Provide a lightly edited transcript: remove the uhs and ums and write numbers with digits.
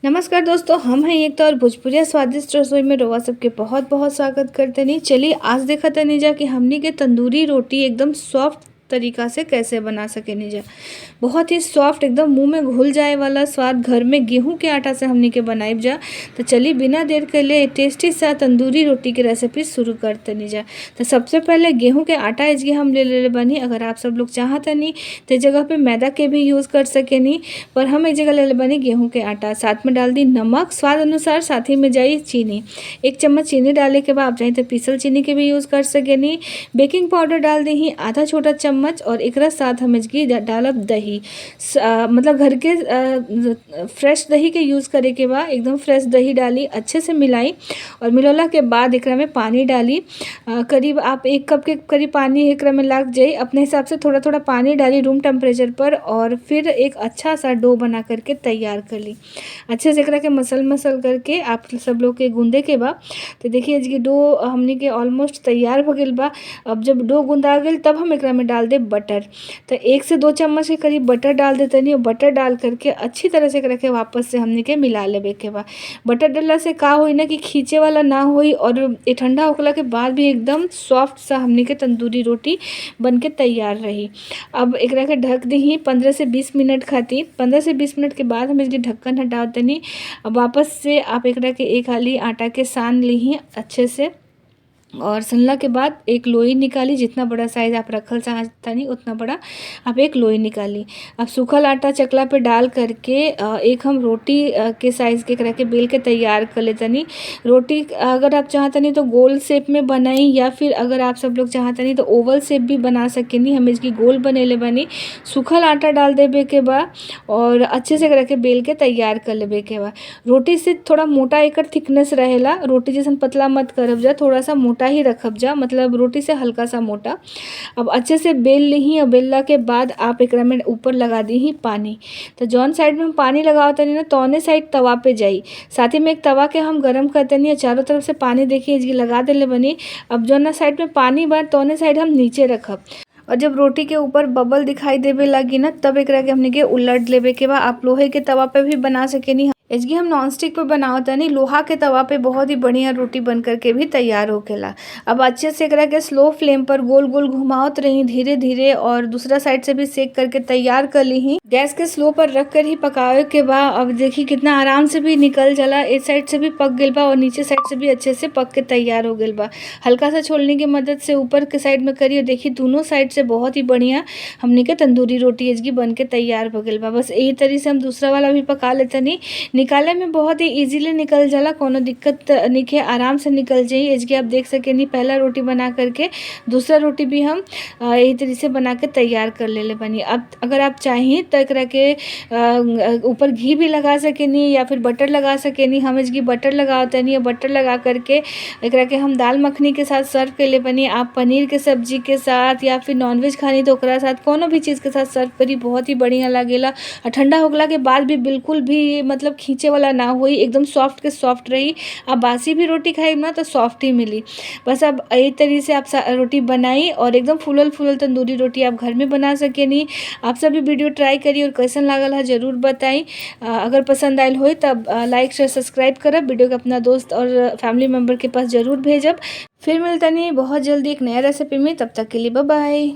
नमस्कार दोस्तों, हम हैं एकता और भोजपुरिया स्वादिष्ट रसोई में रउआ सबके बहुत बहुत स्वागत करतनी। चलिए आज देखतनी जा कि हमनी के तंदूरी रोटी एकदम सॉफ्ट तरीका से कैसे बना सकेनी जा। बहुत ही सॉफ्ट, एकदम मुंह में घुल जाए वाला स्वाद घर में गेहूं के आटा से हमनी के बनाइब जा। तो चलिए बिना देर के लिए टेस्टी सा तंदूरी रोटी के रेसिपी शुरू करतनी जा। तो सबसे पहले गेहूं के आटा एजगे हम ले ले बानी। अगर आप सब लोग चाहतनी तो जगह पे मैदा के भी यूज़ कर सकेनी, पर हम एक जगह ले ले बानी गेहूँ के आटा। साथ में डाल दी नमक स्वाद अनुसार, साथ ही में जाई चीनी, 1 चम्मच चीनी डाले के बाद आप चाहें तो पीसल चीनी के भी यूज़ कर सकेनी। बेकिंग पाउडर डाल दी आधा छोटा चम्मच और एकरा साथ हम एजगी डालब दही, मतलब घर के फ्रेश दही के यूज़ करे के बाद एकदम फ्रेश दही डाली, अच्छे से मिलाई और मिलौला के बाद एकरा में पानी डाली। करीब आप 1 कप के करीब पानी एकरा में लाग जाई। अपने हिसाब से थोड़ा थोड़ा पानी डाली रूम टेम्परेचर पर और फिर एक अच्छा सा डो बना करके तैयार कर ली। अच्छे से एकरा के मसल मसल करके आप सब लोग के गूंदे के बाद तो देखिए एजगी डो हमनी के ऑलमोस्ट तैयार हो गइल बा। अब जब डो गूंदा गइल तब हम एकरा में डाल दे बटर। तो 1 से 2 चम्मच के करीब बटर डाल देते नहीं और बटर डाल करके अच्छी तरह से एकरा के वापस से हमनी के मिला लेवे के बा। बटर डालला से का होई ना कि खींचे वाला ना होई और ये ठंडा होखला के बाद भी एकदम सॉफ्ट सा हमनी के तंदूरी रोटी बन के तैयार रही। अब एकरा के ढक दही 15 से 20 मिनट खातिर। 15 से 20 मिनट के बाद हम इसके ढक्कन हटा देनी। अब वापस से आप एकरा के एक हाली आटा के सान लीही अच्छे से और सनला के बाद एक लोई निकाली, जितना बड़ा साइज़ आप रखल चाहतनी उतना बड़ा आप एक लोई निकाली। अब सूखल आटा चकला पे डाल करके एक हम रोटी के साइज़ के एकरा के बेल के तैयार कर लेतनी। रोटी अगर आप चाहतनी तो गोल शेप में बनाई या फिर अगर आप सब लोग चाहतनी तो ओवल शेप भी बना सकेनी। हम इसकी गोल बनेले बनी। सूखल आटा डाल देवे के बाद और अच्छे से एकरा के बेल के तैयार कर लेवे के बाद रोटी से थोड़ा मोटा एकर थिकनेस रहेला, रोटी जैसन पतला मत करब जा, थोड़ा सा मोटा ही रखब जा, मतलब रोटी से हल्का सा मोटा। अब अच्छे से बेल लीही और बेलला के बाद आप एकरा में ऊपर लगा दीही पानी। तो जौन साइड में हम पानी लगावतनी ना तौने साइड तवा पे जाई। साथ ही में एक तवा के हम गरम करतनी और चारों तरफ से पानी देखिए एजगी लगा देले बनी। अब जौन साइड में पानी बा तौने साइड हम नीचे रखब और जब रोटी के ऊपर बबल दिखाई देवे लगी ना तब एकरा के हमनी के उलट लेवे के बा। आप लोहे के तवा पे भी बना सकेनी, एजगी हम नॉन स्टिक पे बनावतनी, लोहा के तवा पे बहुत ही बढ़िया रोटी बन करके भी तैयार होखेला। अब अच्छे से एकरा के स्लो फ्लेम पर गोल गोल घुमावत रही धीरे धीरे और दूसरा साइड से भी सेक करके तैयार कर लीही। गैस के स्लो पर रख कर ही पकावे के बा। अब देखी कितना आराम से भी निकल जाला, एक साइड से भी पक गइल बा और नीचे साइड से भी अच्छे से पक के तैयार हो गइल बा। हल्का सा छोलनी की मदद से ऊपर के साइड में करी और देखी दोनों साइड से बहुत ही बढ़िया हमनी के तंदूरी रोटी एजगी बन के तैयार हो गइल बा। बस यही तरीके से हम दूसरा वाला भी पका लेतनी। निकाले में बहुत ही इजीली निकल जाला, कोनो दिक्कत नहीं है, आराम से निकल जाई। एजगी आप देख सकेनी पहला रोटी बना करके दूसरा रोटी भी हम यही तरीके से बना के तैयार कर लेले बनी। अब अगर आप चाहें तो एकरा के ऊपर घी भी लगा सकेनी या फिर बटर लगा सकेनी। हम एजगी बटर लगावतनी और बटर लगा करके एकरा के हम दाल मखनी के साथ सर्व कइले बनी। आप पनीर के सब्जी के साथ या फिर नॉनवेज खानी तो ओकरा साथ कोनो भी चीज़ के साथ सर्व करी, बहुत ही बढ़िया लागेला। और ठंडा होखला के बाद भी बिल्कुल भी मतलब खींचे वाला ना होई, एकदम सॉफ्ट के सॉफ्ट रही। आप बासी भी रोटी खाई ना तो सॉफ्ट ही मिली। बस अब यही तरीके से आप रोटी बनाई और एकदम फूलल फूलल तंदूरी रोटी आप घर में बना सकेनी। आप सभी वीडियो ट्राई करी और कैसन लागल है ज़रूर बताई। अगर पसंद आयल हो तब लाइक शेयर सब्सक्राइब करब, वीडियो के अपना दोस्त और फैमिली मेम्बर के पास ज़रूर भेजब। फिर मिलता नहीं बहुत जल्दी एक नया रेसिपी में, तब तक के लिए बाय बाय।